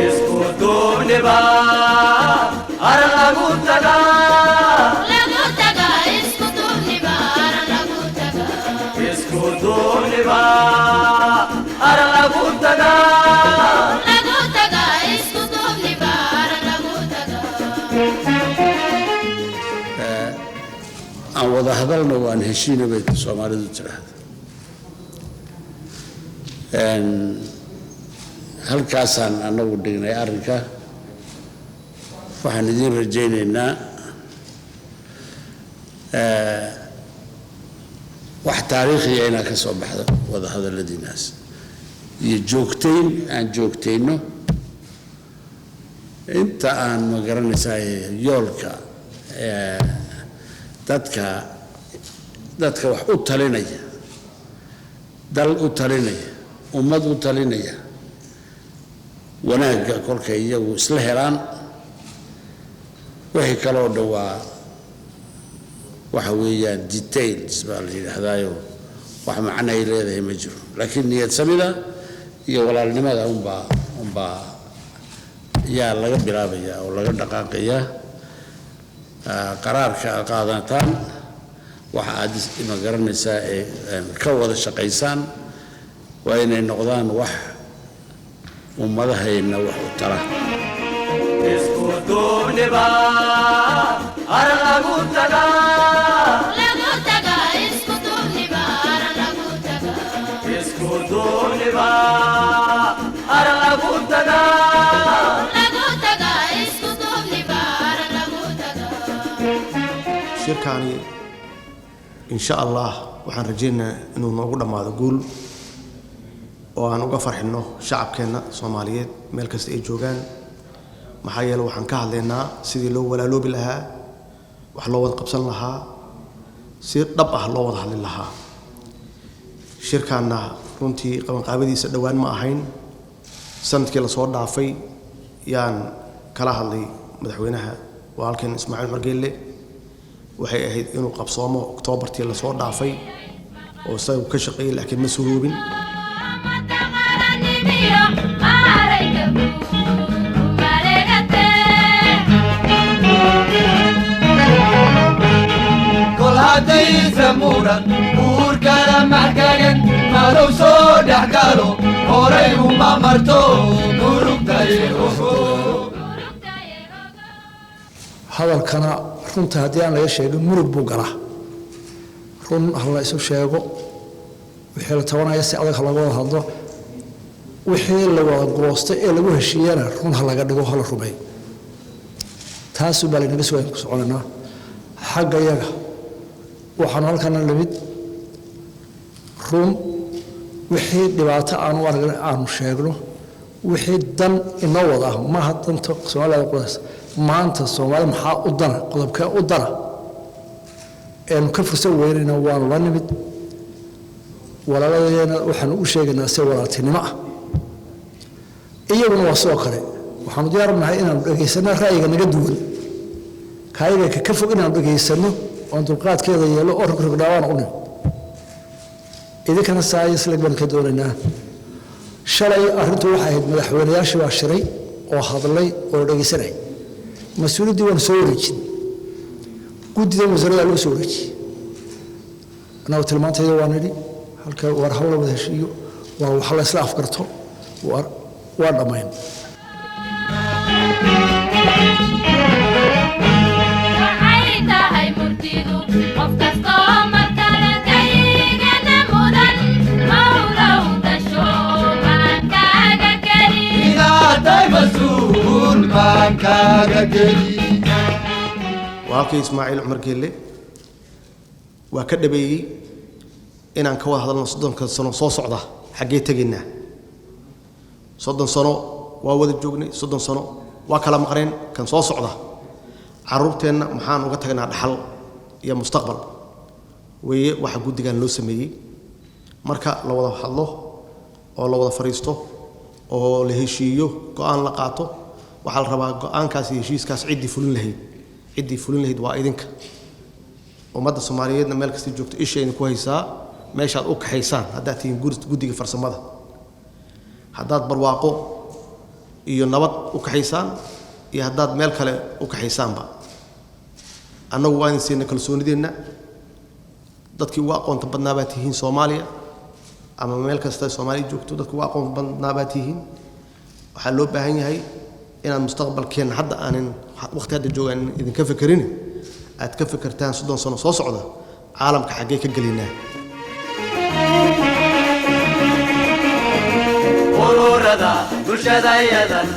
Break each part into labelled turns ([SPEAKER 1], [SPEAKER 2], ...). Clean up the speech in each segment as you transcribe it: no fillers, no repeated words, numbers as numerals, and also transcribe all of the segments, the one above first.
[SPEAKER 1] Isku duubniba aran lagu tagaa.
[SPEAKER 2] Lagu tagaa isku duubniba aran lagu tagaa.
[SPEAKER 1] Isku duubniba aran lagu tagaa.
[SPEAKER 2] Lagu tagaa isku duubniba aran lagu tagaa.
[SPEAKER 3] Aan wada hadalna waan heshiina bay Soomaalidu tidhaahda. Halkaasaan annagu dhignay arrinka. Waxaan idiin rajaynaynaa wax taariikhiya inaa ka soo baxdo wada hadalladiinaas iyo joogtayn aan joogtayno inta aan ma garanaysaa yoolka dadka wax u talinaya, dal u talinaya, ummad u talinaya. Wanaagga kolkay iyagu isla helaan, wixii kaloo dhan waa waxa weeyaan details baa la yidhaahdaayo, wax macno ay leedahay ma jiro. Laakiin niyad samida iyo walaalnimada unbaa yaa laga bilaabayaa oo laga dhaqaaqayaa. Qaraarka aad qaadataan, waxa aad ma garanaysaa ee ka wada shaqaysaan waa inay noqdaan wax ummadahayna wax u tara.
[SPEAKER 1] Isku duubniba aran lagu tagaa.
[SPEAKER 2] Lagu tagaa isku duubniba aran lagu tagaa.
[SPEAKER 1] Isku duubniba aran lagu tagaa.
[SPEAKER 2] Lagu tagaa isku duubniba aran lagu tagaa.
[SPEAKER 4] Shirkaani insha Allah waxaan rajaynaynaa inuu noogu dhammaado guul oo aan uga farxinno shacabkeenna Soomaaliyeed meel kasta ay joogaan. Maxaa yeele, waxaan ka hadlaynaa sidii loo walaaloobi lahaa, wax loo wada qabsan lahaa, si dhab ah loo wada hadli lahaa. Shirkaanna runtii qabanqaabadiisa dhowaan ma ahayn. Sanadkii lasoo dhaafay yaan kala hadlay madaxweynaha walaalkeen Ismaaciil Cumar Geelle. Waxay ahayd inuu qabsoomo Oktoobartii lasoo dhaafay oo isaga ka shaqeeyey, laakiin ma suroobin.
[SPEAKER 2] Ummadda qaranimiyo maarayka guud maleegatee.
[SPEAKER 1] Kol haddaysa muran buurkala maxkagan madow soo dhex galo, horay uma marto murugtaye ogo.
[SPEAKER 5] Hadalkana runta haddii aan laga sheegin murug buu galaa. Run ha la isu sheego, wixii la tabanaya si adag ha laga wada hadlo, wixii la wada goostay ee lagu heshiiyana run ha laga dhigo, ha la rumeeyo. Taasuu baa laynaga sugayan ku soconaynaa. Xagga yaga waxaanu halkana limid run, wixii dhibaato aanu aragna aanu sheegno, wixii dan inoo wada ah. Maaha danta Soomaalida qodaas maanta Soomaali maxaa u dana, qodobkee u dana eenu ka fursan weynayna waanu la nimid. Walaaladeena waxaanu u sheegaynaa si walaaltinimo ah, iyaguna waa sidoo kale. Waxaanu diyaar u nahay inaanu dhegaysano ra'yiga naga duwan, kaayaga ka fog inaanu dhegaysano oon dulqaadkeeda yeelo oo rogrogdhaawaan u nimid. Idinkana saayislag baan ka doonaynaa. Shalay arrintu waxay ahayd madaxweynayaashii baa shiray oo hadlay oo la dhegaysanayay. Mas-uuliyaddii waanu soo wareejin, guddida wasaaradda loo soo wareejiyey. Annagu tilmaantayda waa nidhi halka war hal la wada heshiiyo, war wax la isla afgarto, war waa dhammayn.
[SPEAKER 2] Waxay tahay murtidu qof kastoo markale kaygana mudan mawlow dasho maankaaga geli.
[SPEAKER 1] Inaatay mas-uul maankaaga geli.
[SPEAKER 4] Walaalkay Ismaaciil Cumar Geelle waa ka dhabeeyey inaan ka wada hadalno 30-ka sano soo socda xaggee tegaynaa. 30 sano waa wada joognay, 30 sano waa kala maqneen. Kan soo socda carruurteenna maxaan uga tagnaa dhaxal iyo mustaqbal weeye waxa guddigan loo sameeyey. Marka la wada hadlo oo la wada fadhiisto oo la heshiiyo, go-aan la qaato, waxaa la rabaa go-aankaas iyo heshiiskaas ciddii fulin lahayd. Ciddii fulin lahayd waa idinka. Ummadda Soomaaliyeedna meel kasta joogto isha idinku haysaa. Meeshaad u kaxaysaan haddaad tihiin guddiga farsamada, haddaad barwaaqo iyo nabad u kaxaysaan iyo haddaad meel kale u kaxaysaanba, annagu waa idin siina kalsoonideenna. Dadkii ugu aqoonta badnaa baa tihiin Soomaaliya ama meel kasta Soomaaliya joogto, dadka ugu aqoon badnaa baa tihiin. Waxaa loo baahan yahay inaad mustaqbalkeenna hadda aanin waqti hadda joogaan idinka fekerin, aad ka fekertaan 30 sano soo socda caalamka xaggee ka gelinaa.
[SPEAKER 1] Ururada bulshadayadan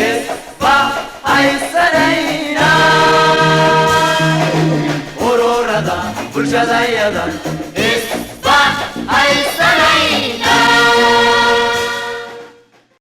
[SPEAKER 1] isbahaysanayna, ururada bulshadayadan